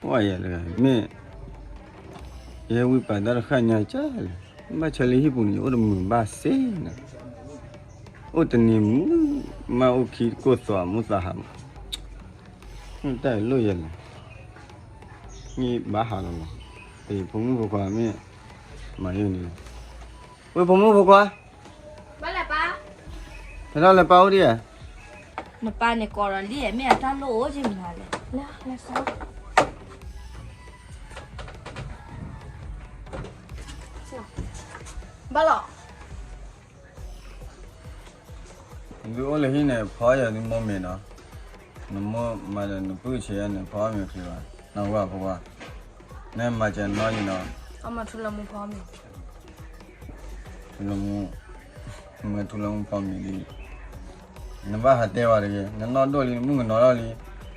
ဝဲယဲတဂၤ မ့ၢ် ယဲဝံပာ်တၢ်တဃၣ်ညါကလဲၣ်, ဘၣ်ဆၣ်လၢဟံၣ်ပူၤန့ၣ် ယအိၣ်တမုာ်ဘၣ်စ့ၢ်နီၤ, အိၣ်တနံၤမုာ် မ့ၢ်အိၣ်ခံကိၢ်သွးမူသးဟးမး, တၢ်လိၣ်ယဲလဲၣ်, မ့ၢ်ဘၣ်ဟးလီၤလီၤ, ဖိမုၣ်ဖိခွါမ့ၢ် မၤယိၣ်န့ၣ်, ဝဲဖိမုၣ်ဖိခွါ ဖဲထီၣ်လဲၤပၢ်အိၣ်ဒံးဧါ, နပၢ်န့ၣ်ကိးဒီးလံ မ့ၢ်အတၢ်လိၣ်အိၣ်က့မနုၤလဲၣ်, လၢ လၢ ဘၣ်လီၤ. နသုအိၣ်လၢဟံၣ်န့ၣ် ဖီယၤသုမိၢ်မ့ၤနီၤ, နမိၢ်မၤဒီးနပုၢ်ဆံးယၤန့ၣ် ဖီအီၣ်မ့ၤချ့ဘၣ်, နဝၤဖိခွါ, နမၤစၢၤနီၤယံၤနီၤ, အမၤထူလၢမူဖီမ့ၤ, ထူလၢမူ, မၤထူလၢမူဖီမ့ၤလံ, နဘၣ်ဟးတဲဝဲတဂ့ၤ, နနီၢ်ဒိၣ်လံ နမုၣ်ကနီၤထီၣ်လံ,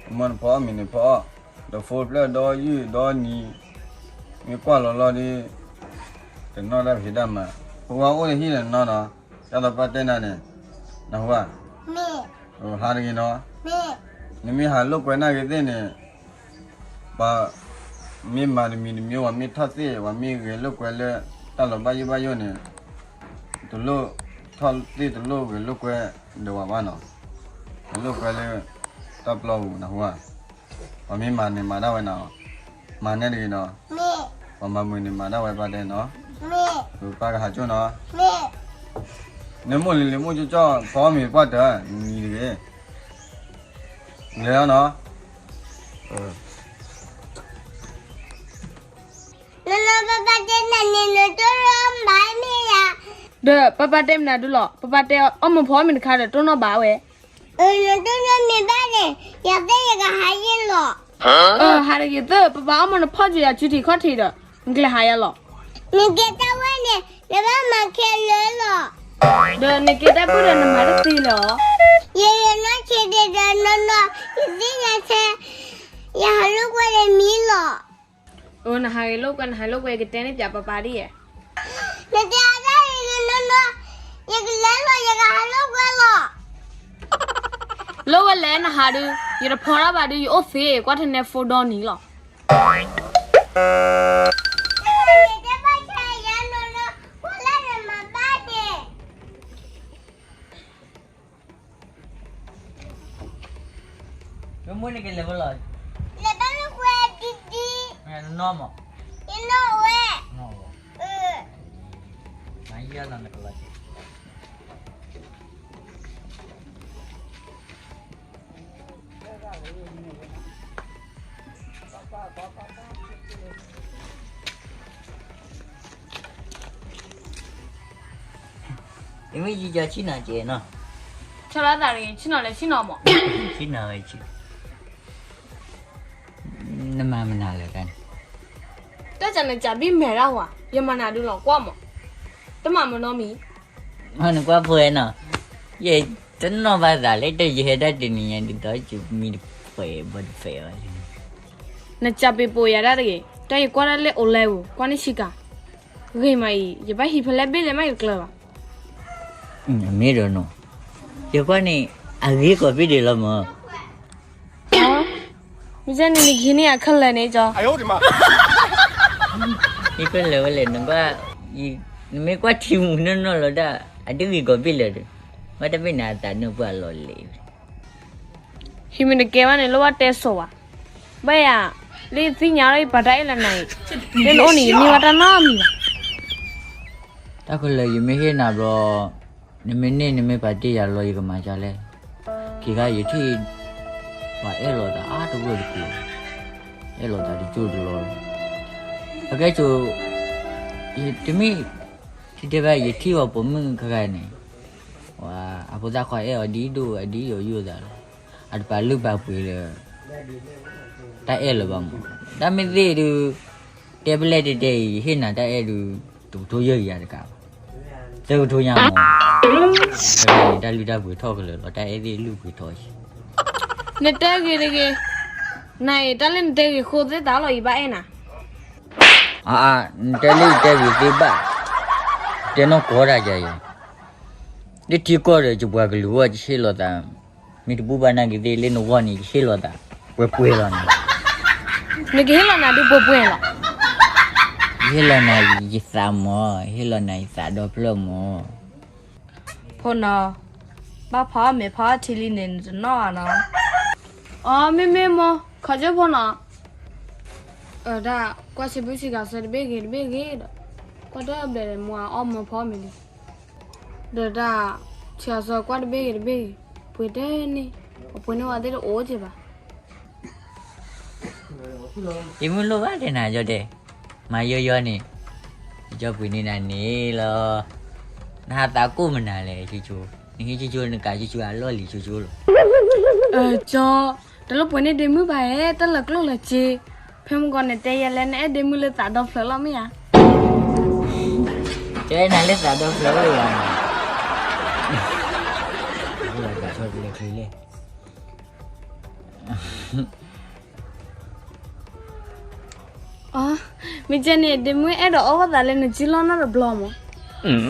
အမၢနဖီအီၣ်မ့ၤန့ၣ်ဖီအီၣ်, ဒီးဖိဖျၢၣ်ဒီယုၢ်ဒီနံၤ, မ့ၢ်ကွၢ်လီၤလီၤဒီး တနီၣ်တၢ်ဖံးတၢ်မၤ, ပဝဲအိၣ်လၢဟံၣ်လၢနနီၤနီၤ, ဒ်သိးပၢ်တဲနၤန့ၣ်, နဟူဧါ, ဟးတဂ့ၤနီၤ, နမ့ၢ်ဟးလိာ်ကွဲနာ်က့ၤသ့ၣ်န့ၣ်, ပှၤမ့ၢ်မၤတမံၤတမံၤ ပှၤမ့ၢ်ထီၣ်သ့ၣ် ပှၤမ့ၢ်ဂဲၤလိာ်ကွဲလၢ တၢ်လီၤဘၣ်ယိၣ်ဘၣ်ယိၣ်န့ၣ်, တလိၣ်ထီၣ်သ့ၣ်တလိၣ်ဂဲၤလိာ်ကွဲဒီးဝဲဘၣ်နီၤ, ဂဲၤလိာ်ကွဲလၢ တၢ်ပျီပူၤနဟူဧါ, ပှၤမ့ၢ်မၤန့ၣ်မၤဒၣ်ဝဲနီၤ, မၤန့ၢ်တဂ့ၤနီၤ, ပှၤမၤမုာ်န့ၣ်မၤဒၣ်ဝဲပၢ်တဲနီၤ, ပၢ်ကဟးကၠိၣ်နီၤ, နမိၢ်လံၤလံၤမိၢ်ကၠီကၠီ ဖီမ့ၤပှၢ်တၢၢ် နံၤတဂ့ၤ, လဲၤလီၤနီၤ. နနီၤ ပၢ်ပၢ်တဲနၤန့ၣ် နတိၢ်နီၣ်ဘၣ်မ့ၢ်ဧါ, ဒီးပၢ်ပၢ်တဲမနုၤဒုလီၤ, ပၢ်ပၢ်တဲအီၣ်မ့ၤဖီအီၣ်မ့ၤတခါဒီးတိၢ်နီၣ်ဘၣ်ဝဲ, နတိၢ်နီၣ်မ့ၢ်ဘၣ်န့ၣ် ယသ့ၣ်ယကဟးယ့ၢ်လီၤ, ဟးတဂ့ၤသၢ ပၢ်ပၢ်အီၣ်မ့ၤနဖီၣ်က့ၤယၤစုထံးခီၣ်ထံးဒီး နကလဲၤဟးယၤလီၤ. နကဲတၢ်ဝဲန့ၣ် နဘၣ်မၤခဲလၢာ်လီၤ. ဒီးနကဲတၢ်ပုၢ်ဒီးနမၤတသ့လၢၤ. ယယနီၢ်ဆံးဒံးဒီးနီၢ်နီၢ် ယသ့ၣ်ညါထဲ ယဟးလိာ်ကွဲဒီးမံလီၤ. အၢ နဟးဂဲၤလိာ်ကွဲ နဟးလိာ်ကွဲ ယကတဲန့ၢ်ပၠးပၢ်ပၢ်ဒ်ယဲၢ်. နတဲအါဒၣ်ယနီၢ်နီၢ် ယကလဲၤလီၤ ယကဟးလိာ်ကွဲလီၤ. လိာ်ဝဲလဲၣ်နဟးဒုး ယတဖီတၢ်ဘၣ်ဒုး ယအိၣ်သ့ ကွၢ်ထနၢၣ်ဖိဒီနံၤလီၤ. မ့ၢ်မ့ၢ်နကလဲၤဝဲလီၤ. လဲၤဘၣ်လိာ်ကွဲဒံဒံ. နနီၢ်မး. ယနီၢ်ဝဲ. နယဲလီၤနကလီၤ. ယမ့ၢ်ယကဆ့ၣ်နီၤကဲနီၤ. ဆီလီၤသးတဂ့ၤ ဆ့ၣ်နီၤလဲၣ်ဆ့ၣ်နီၤမး. ဆ့ၣ်နီၤဝဲဆ့ၣ်. နမၤမနုၤလဲၣ်တၢ်န့ၣ်. တၢ်စၢ်နစၢ်ဘံၣ်မဲာ်ဒၣ်ဝဲ ယမၤနၤဒုးလီၤကွၢ်မး. တမၤမနီမံၤ. နကွၢ်ဖိနီၤ. ယတနီၣ်ဘၣ်သးလၢတၢ်ယဟဲဒၣ်တနံၤညါဒ်သိး ယမံတဖှဲးဘၣ်တဖှဲးဘၣ်. နစၢ်ပ့ၤပိာ်ယၤဒၣ်တဂ့ၤ တၢ်ယကွၢ်ဒၣ်လၢ online ပူၤ ကွၢ်န့ၢ်ဆံးကၤ. ဂ့ၤမးအံၤ ယဘၣ်ဟံးဖဲလဲၣ်ဘ့ၣ်လဲၣ်မးယကျၢၤဘၣ်. မ့ၢ်ဒီးနီၤ. ယကွၢ်န့ၣ် အဂ့ၤကီးဘ့ၣ်ဒဲးလီၤမး. မ့ၢ်န့ၣ်နကဟံးန့ၢ်အခက်လၢာ်န့ၣ်ကီ. ယခဲလၢာ်ဝဲလဲၣ် နကွၢ်, နမ့ၢ်ကွၢ်ထံမူၤနီၢ်နီၢ်လီၤဒၣ် အတဂ့ၤကီးဘ့ၣ်လၢာ်ဒီး, ဘၣ်တဘ့ၣ်န့ၣ်အသးနၢၣ်ပှၢ်လီၤလဲၣ်. ဟံးမ့ၢ်တကဲဘၣ်န့ၣ် လိၣ်ဘၣ်တဲစိၤဘၣ်. ဘၣ်ယၤ, လၢယသ့ၣ်ညါလၢယပာ်တၢ်အဲၣ်လၢနၤအံၤ, လၢနအိၣ်န့ၣ် ယန့ၢ်ဘၣ်တၢ်နီတမံၤဘၣ်. တၢ်ခဲလၢာ်ယမ့ၢ်ဟ့ၣ်နၤဘျီ နမ့ၢ်န့ၢ်နမ့ၢ်ပာ်တ့ၢ်ယၤလီၤ ယကမၤဒ်လဲၣ်. ခံခါယထံၣ် ပှၤအဲၣ်လိာ်သးအါတဂၢၢ်တကျိၤ, အဲၣ်လိာ်သးတကၠိၢ်တလီၤလီၤ. အကဲဆိ, တမ့ၢ်, ထံၣ်တဲဘၣ်ယထံၣ်အီၤပိာ်မုၣ်ခါခါန့ၣ်, အဖိသၣ်ခွါအဲၣ်အီၤဒ်ဒိၣ်အဒ်ယိာ်ယိာ်သးလီၤ. အတပာ်လုၢ်ပာ်ပှ့ၤလၢ တၢ်အဲၣ်လၢၤဘၣ်မး. တၢ်မ့ၢ်သ့ၣ်ဒုး, တဲပလဲၣ်တဲတဲအံၤ ယဟ့ၣ်နၤတၢ်အဲၣ်ဒုး, တကထိယဲၢ်ကယၤတကးဘၣ်, သၢကထိညါမး. တၢ်လုၢ်တၢ်ပှ့ၤထီၣ်ကလၢာ်လီၤ တၢ်အဲၣ်သ့ၣ်လုၢ်ပှ့ၤထီၣ်. နတဲဂ့ၤတဂ့ၤ, နၤအံၤ တၢ်လၢနတဲဂ့ၤဃိသ့ၣ်တၢ်လီၤ ယဘၣ်အဲၣ်နၤ. အါအါ, နတဲလၢယတဲဂ့ၤသ့ဘၣ်, တဲနီၢ်ကီတၢ်ယၤယၤ, လၢထံကီၢ်ဒီးယပှၤကလုာ်ဂီၢ်ယဟ့ၣ်လီၤသး, မ့ၢ်တဘူၣ်ဘၣ်နာ်က့ၤသ့ၣ်လၢနဂီၢ်န့ၣ် ယဟ့ၣ်လီၤသး, ပှဲၤပှဲၤလီၤန့ၣ်. နကဟ့ၣ်လီၤနၤဒုးပှဲၤပှဲၤလီၤ. ယဟ့ၣ်လီၤနၤယသးမၢ်, ဟ့ၣ်လီၤနၤယသးဒီဖျၢၣ်မၢ်. ဖိနီၤ, ဘၣ်ဖီအီၣ်မ့ၤဖီအီၣ်ထံလံန့ၣ် နတနီၣ်ဧါနီၤ. အီ မ့မ့ၢ်မိၢ်, ခီကၢၢ်ဖိနီၤ. ဒၣ်ကွၢ်ဆံဘုၣ်ဆံဂၤဆၢတဘ့ၣ်ဂ့ၤတဘ့ၣ်ဂ့ၤဒီး, ကွၢ်တဘျဲၣ်ဒီးမူအအီၣ်မၢဖီအီၣ်မ့ၤလံ. ဒီးဒၣ်ဆံဂၤဆၢကွၢ်တဘ့ၣ်ဂ့ၤတဘ့ၣ်ဂ့ၤ, ပှ့ၤတန့ၢ်, အပှ့ၤန့ၢ်ဝဲသ့ၣ်တအိၣ်က့ဘၣ်. ယမုၢ်လိၣ်ဘၣ်တဲနၤကၠီတဲ, မၤယီယီန့ၣ်, ယကၠီပှ့ၤန့ၢ်နၤန့ၣ်လီၤ. နဟးသးကိၢ်မနုၤလဲၣ်, ဆိဆိ, နဟံးဆိဆိ နကးဆိဆိအလီၢ်လံၤဆိဆိလီၤ. ကၠီ, တလိၣ်ပှ့ၤန့ၢ်ဒ့မုၢ်ဘၣ်ဧါ, တၢ်လၢကျိၣ်လၢစ့, ဖဲမုၢ်ဂီၤန့ၣ်တဲယဲလၢနအဲၣ်ဒ့မုၢ်လၢသးဒီဖျၢၣ်လီၤမ့ၢ်ဧါ. ကၠီအဲၣ်နၤလၢသးဒီဖျၢၣ်လီၤ. အီ, မ့ၢ်ကဲန့ၣ် ဒ့မုၢ်အဲၣ်ဒိးအီၣ်ဝဲသးလၢနစုလီၢ်နီတဘျီမၢ်.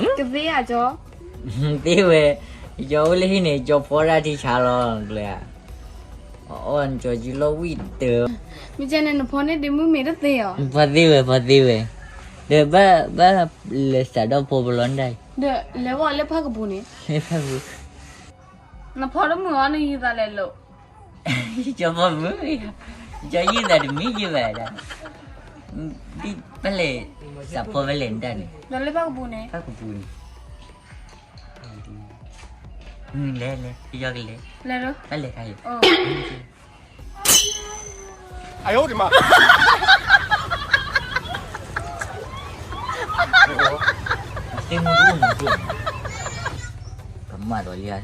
ကသ့ဧါကၠီ. သ့ဝဲ, ယအိၣ်လၢဟံၣ်န့ၣ် ကၠီဖီဒၣ်ထံဆါလီၤ, ကျဲ, အအီၣ်နကၠီစုလီၢ်ဝံၣ်တၢၢ်. မ့ၢ်ကဲန့ၣ် နဖီန့ၢ်ဒ့မုၢ်မ့ၢ်တသ့ဧါ. ဖီသ့ဝဲ, ဖီသ့ဝဲ, ဒီးဘၣ်, ဘၣ်လဲၤစးဒီးဖိပလီၢ်ဒၣ်အံၤ, ဒီးလဲၤဝဲလၢဖၣ်ကပူၤန့ၣ်, လၢဖၣ်ကပူၤ နဖီတမုာ်အီၤ နယုၢ်သးလဲၤလိာ်. ယကၠီဖီမုာ်, ယကၠီယုၢ်သးတမံၤယုၢ်ဘၣ်ဒၣ်, ဒ်ပလဲၤ, စးဖီပလဲၤဒၣ်န့ၣ်, ဒီးလၢဖၣ်ကပူၤန့ၣ်, ဖၣ်ကပူၤန့ၣ်, လဲၤလဲၤ, ယကလဲၤ, လဲၤ, ပလဲၤခါအံၤ. အယိဒံးမး, သ့ၣ်မုၢ်တအိၣ်နီတဖျၢၣ်, ကမၣ်ဒီးလံဧါ,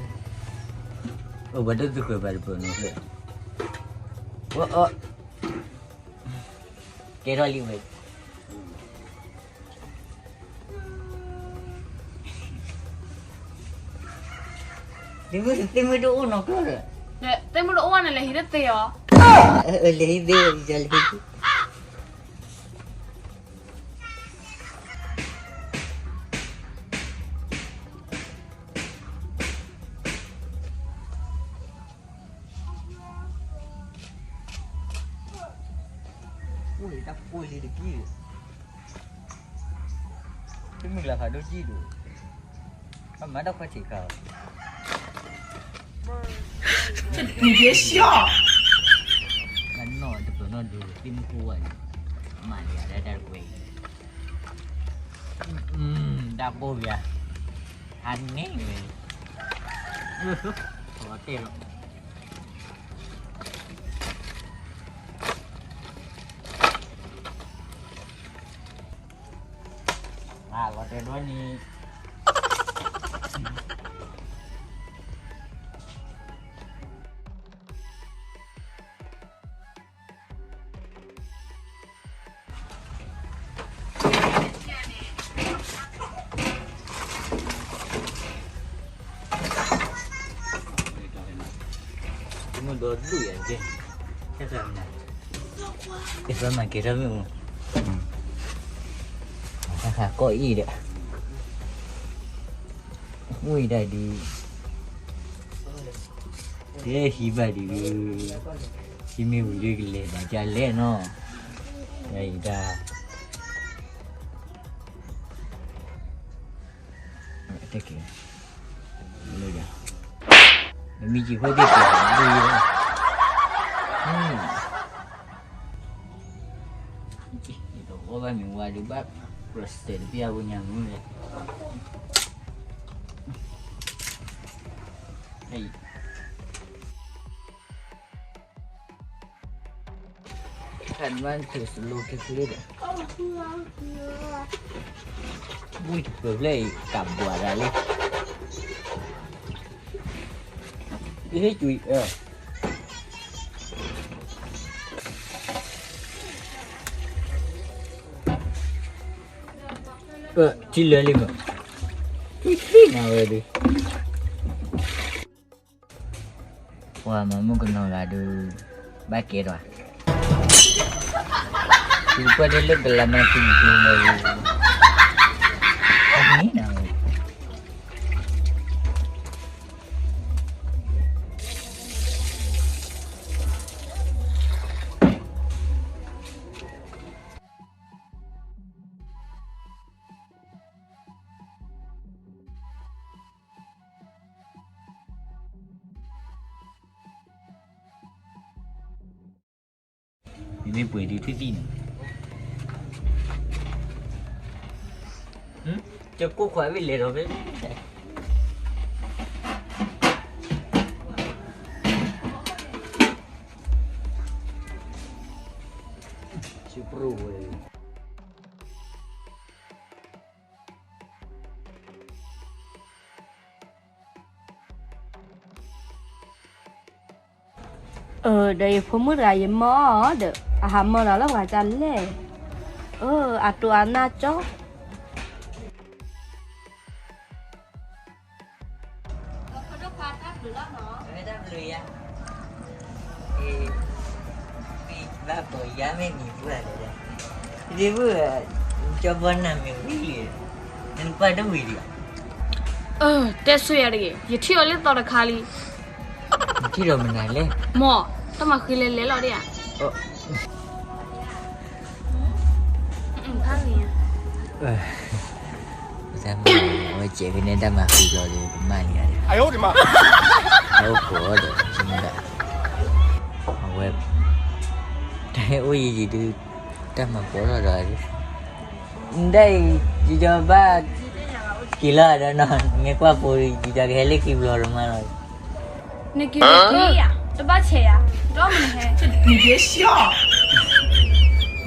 အိၣ်ဘၣ်ဒိၣ်သုဃၢၤဘၣ်တပၢၢ်နီတဖျၢၣ်, အီ, ကဲထီၣ်လံဝဲ သ့ၣ်မုၢ်တအိၣ်နီတဖျၢၣ်ဒီး, သ့ၣ်မုၢ်တအိၣ်န့ၣ် လဲၤဟံးတသ့အီၤ, လဲၤဟံးသ့, လဲၤဟံးသ့. အိၣ်လံတၢ်ကိၢ်လံတက့ၢ်, တမုၢ်လၢ်ဖးဒိၣ်ကံၣ်ဒိၣ်, ဘၣ်မၤတၢ်ခွဲးထံးခါ, နနီၢ်တပၢၢ်နီၢ်ဒိၣ် သ့ၣ်မုၢ်ကိၢ်ဝဲန့ၣ်, မၤလၢယၤဒၣ်တၢ်တကွဲၢ်အံၤ, တၢ်ကိၢ်ယၤ, ဟးန့ၢ်ဝဲ, သီတဲလီၤ. အလီၤတဲဒိၣ်န့ၣ်, မုၢ်ဒီဒူၣ်ယၤကဲ, ကဲသးမနၤ, ကဲသးမၤကဲထီၣ်မ့ၢ်မူ, တၢ်ခါကီၢ်အံၤဒီး, ဝံၤဒၣ်ဒုး, ကဲဟံးဘၣ်ဒုး, ဟံးမ့ၢ်ဝံၤဒုးကလဲၤဘၣ်ကလဲၣ်နီၤ, ယအံၤဒၣ် တက့ၢ်, လၢယၤ, မ့ၢ်က့ၤဃိသ့ၣ်က့ၤဒ်ယဲ, ယတဃီဘၣ်မ့ၢ်ဝါဒုးဘၣ်, ကြၢးစဲးတပျၢ်ဝဲညါမုၢ်လဲၣ်, ခါနမ့ၢ်ထုးစလိက့ၤချ့ဒီး, ဝံၢ်တပၢၤဖျၢၣ်အံၤ ကးဘှးတၢ်လံ, ဟ့ၣ်ကွံာ်, ထံလၢာ်လံမး, ထံၣ်နၤဝဲဒုး ပှၤမၤမုၣ်ကနီၤဂၤဒုး ဘၣ်ကဲထီၣ်, သုပှၢ်ဒ်လၢကလါမၤထံက့ၤမ့ၢ်, အမ့ၢ်နၤဝဲ, မ့ၢ်ပှဲၤဒုးထံၣ်သံၣ်န့ၣ်, ကကိၢ်ခွါဝဲလဲၤဒီးဖဲ ဆံပြိၣ်ဝဲ ဒီးယဖိမုၣ်တဂၤ ယမၢအီၤဒီး အဟးမၢဒီးလၢပှၤကၢ်လဲၣ်, အတိၢ်အနၢ်ကၠီ တၢ်ဘျုးယါ, ဘၣ်ကိးယါမ့ၢ်မံၤပှၢ်လဲၣ်, ဒ်ပှၤ ကၠီဘီနၤမ့ၢ်ဝံၤလံ, နပှၢ်တဝံၤလံ, တဲဆိယၤတဂ့ၤ, ယထံၣ်အီၤလၢသီတခါလံ, ယထံၣ်ဒီးမနုၤလဲၣ်, မ်တၢ်မၤဃံလဲၤလဲၤလီၤဒၣ်ဧါ, ဖးမံၤ အဝဲစဲးဖဲန့ၣ် တၢ်မၤဃံဘျီဒီး ကမၣ်လံဧါ, အအိၣ်ကိးအီၤဒီး မ့ၢ်ဒၣ် အဝဲ တၢ်ဟဲအိၣ်ယံၤယံၤဒုး တၢ်မၤပိာ်ထီၣ်ဒီး ဒ်အံၤ ယကဘၣ်က့ၤလီၤဒီးနီၤ မ့ၢ်ကွၢ်ဖိ ယကဟဲလၢခံဘျီတမးလီၤ. နက့ၤဧါ, တဘၣ်ဆဲးဧါ, ဒီးမနုၤဟဲ,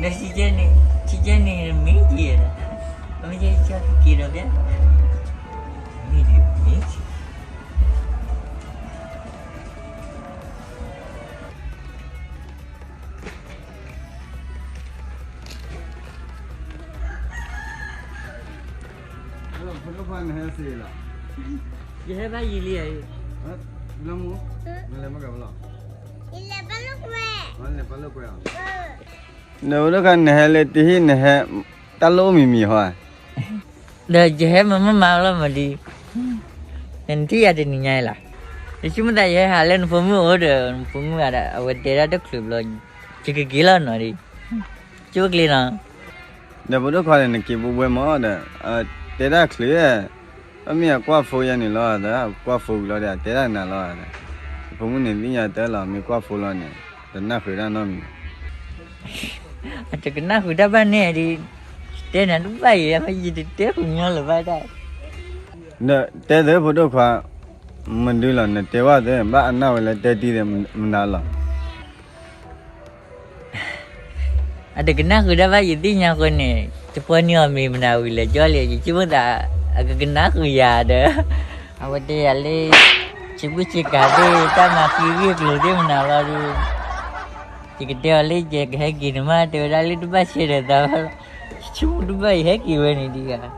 နစံကဲန့ၣ်, စံကဲန့ၣ်မ့ၢ်က့ၤ, မ့ၢ်က့ၤက့ၤဒီးဘၣ်, မ့ၢ်ဒ်မ့ၢ် ဖိဒိၣ်ခွါ နဟဲစ့လီၤ, ယဟဲဘၣ်ယံာ်လံဧါ, လၢမူ, နလဲၤမ့ၢ်ကဘၣ်လီၤ, ယလဲၤပာ်လိာ်ကွဲ, နလဲၤပာ်လိာ်ကွဲ, နဖိဒိၣ်ခွါ နဟဲလၢတဟံၣ် နဟဲ တၢ်လိၣ်မံၤမံၤဟီဧါ ဒီးယဟဲမၤမၤမၤလီၤမးဒ်, နထံၣ်ယၤတနံၤညါလီၤ, ယဆိကမိၣ်သးယဟဲဟးလၢနဖိမုၣ်အအိၣ်ဒီး နဖိမုၣ်အဝဲတဲဒၣ်တချုးဘျီ, ယကက့ၤလီၤနီၤဒ်, ဆိကျ့နီၤ, ဒီးဖိဒိၣ်ခွါန့ၣ် နက့ၤဘှဲဘှဲမးဒီး, တဲဒၣ်ချုး, အမ့ၢ်အကွၢ်ဖိယဲန့ၣ်လီၤ, ကွၢ်ဖိဝံၤလီၤဒီး အတဲဒၣ်နၤလီၤ, ဖိမုၣ်န့ၣ်သ့ၣ်ညါတၢ်လီၤ, မ့ၢ်ကွၢ်ဖိလီၤန့ၣ်, တနၢ်ဃုာ်တၢ်နီတမံၤ အတကနၣ်ဃုာ်တၢ်ဘၣ်န့ၣ်ဒ်, တဲနၤတဘၣ်အံၤ ယတတဲဃုာ်ညီလၢၤဘၣ်တၢ်, နတဲသ့ဖိဒိၣ်ခွါ, မဒုလီၤ နတဲဘၣ်သ့ ဘၣ်အနၢ်ဝဲလၢတဲတံၢ်သ့မနုၤလီၤ, အတကနၣ်ဃုာ်တၢ်ဘၣ် ယသ့ၣ်ညါဃိန့ၣ်, တပှၢ်န့ၢ်အီၤမ့ၢ်မနုၤဝံၤလဲၤကၠီလံ, ယဆိကမိၣ်သး အကကနၣ်ဃုာ်ယၤဒီး, အဝဲတဲယၤလၢ ဆံးဘုၣ်ဆံးကၤသ့ၣ် တၢ်မၤသံဝံၣ်အကျိၤသ့ၣ်မနုၤလီၤဒီး, ယကတဲအီၤလၢ ယကဟဲက့ၤန့ၣ်မး တဲဝဲဒၣ်လၢတဘၣ်ဆဲးဒီးသးဘၣ်လီၤ, ယဆိကမိၣ်တဘၣ် ယဟဲက့ၤဝဲန့ၣ်ဒံးဂၤ,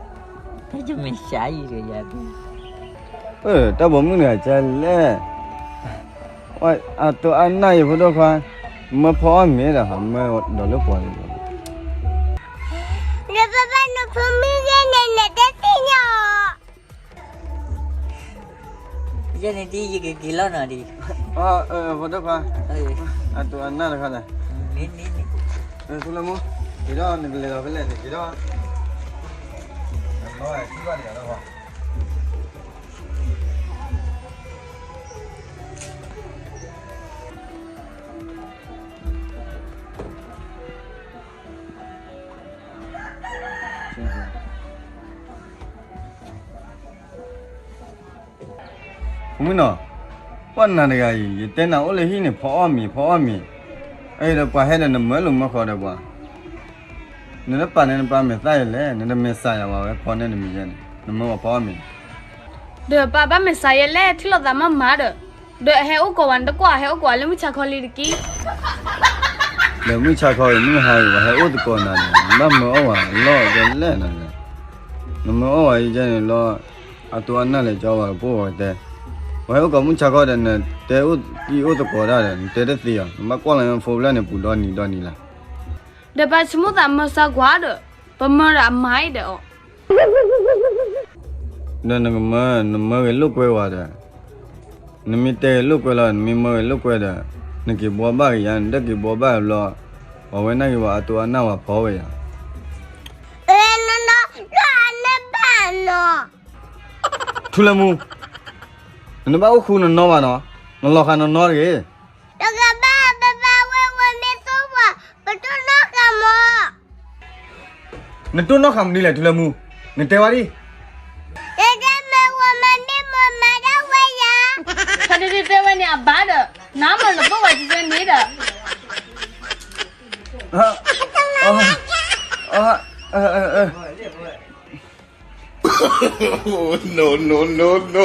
ဟဲကမ့ၢ်စးယံၤဒီးယၤ, တၢ်ပိာ်မုၣ်တဂၤကလဲၣ် အတိၢ်အနၢ်ယဖိဒိၣ်ခွါ, မၢဖီအီၣ်မ့ၤဒီး မၢဒီးလၢပှၤန့ၣ်, နပၢ်ပၢ်နဖိမုၣ်ဂ့ၤန့ၣ် နတသ့ၣ်ညါအီၤ, ယဲန့ၣ်ဒ်ယကက့ၤလီၤနီၤဒ်, ဖိဒိၣ်ခွါ, အတိၢ်အနၢ်တခါလဲၣ်, ထူလၢမူ, က့ၤဒီးနကလဲၤဒီးဖဲလဲၣ်န့ၣ် က့ၤဒီး, ထံၣ်ဘၣ်တဂၤလီၤ မုၣ်နီၤ, ပှၤနၤတဂၤအံၤ ယတဲနၤအိၣ်လၢဟံၣ်န့ၣ် ဖီအီၣ်မ့ၤ ဖီအီၣ်မ့ၤ, အအံၤဒီးပှၤဟဲဒီးနမၢလိာ်မၢဃီဒီးပှၤ နတပာ်န့ၢ်နပၢ်မဲာ်သၣ်ယဲလဲၣ်, နတမဲာ်ဆှးယၤဝဲဖီန့ၢ်နမ့ၤယဲန့ၣ်, နမၢပှၤဖီအီၣ်မ့ၤ, ဒီးပၢ်ဘၣ်မဲာ်ဆှးယဲလဲၣ် ထံၣ်လိာ်သးမးမးဒီး, ဒီးအဟဲအိၣ်ကိးဝဲ နတကွၢ်အဟဲအိၣ်ကိးဝဲလၢမုၢ်ဆါခီလံတက့ၢ်, ဒီးမုၢ်ဆါခီအံၤ မုၢ်ဟါအံၤ ပှၤဟဲအိၣ်သကိးနၤန့ၣ် နဘၣ်မၢအီၣ်ဝဲလီၤကလဲၣ်နၤ, နမၢအီၣ်ဝဲယဲန့ၣ်လီၤ, အတိၢ်အနၢ်လဲၤကၠီဝဲကပိၢ်ဝဲတဲ, ပှၤဟဲအိၣ်ကိးမုၢ်ဆါခီဒီး နတဲအိၣ်သကိးတၢ်ဒီး နတဲတသ့အီၤ နဘၣ်ကွၢ်လီၤဖိဖျၢၣ်န့ၣ် ပူၤဒီနံၤဒီနံၤလၢ် ဒီးပၢ်ဆိကမိၣ်သးမၢစၢၤကွၢ်ဒီး, ပမၢဒီးအမါအံၤဒီးအီၤ, ဒီးနကမၢ နမၢဂ့ၤလိာ်ကွဲဝဲဒီး, နမ့ၢ်တဲဂ့ၤလိာ်ကွဲလီၤ နမ့ၢ်မၢဂ့ၤလိာ်ကွဲဒီး, နက့ၤဘှီဘၣ်က့ၤယၤ နတက့ၤဘှီဘၣ်ဘျီ, ပှၤဝဲန့ၣ်က့ၤဝဲအတိၢ်အနၢ်ဝဲဖီဝဲယၤ, ထူလၢမူ, နတဘၣ်အိၣ်ဃူနနီၢ်ဘၣ်နီၤ, နလီၤဃာ်နနီၢ်တဂ့ၤ, တကဘၣ်ဘၣ်ဘၣ်ဝဲဝဲမ့ၢ်သိၣ်ပှၤ, ပတိ နတိၢ်နီၣ်ဃာ်မနုၤလဲၣ် ထူလၢမူ, နတဲဝဲဒ်, တမ့ၢ်ဝဲမ့ၢ်မိၢ်မၤဒၣ်ဝဲယၤ, ဖါတံၢ်တဲဝဲန့ၣ်အဘၣ်ဒီး, နမ့ၢ်နတိၢ်ဝဲတန့ၢ်ဒီး, အ, အ, အ, no no no no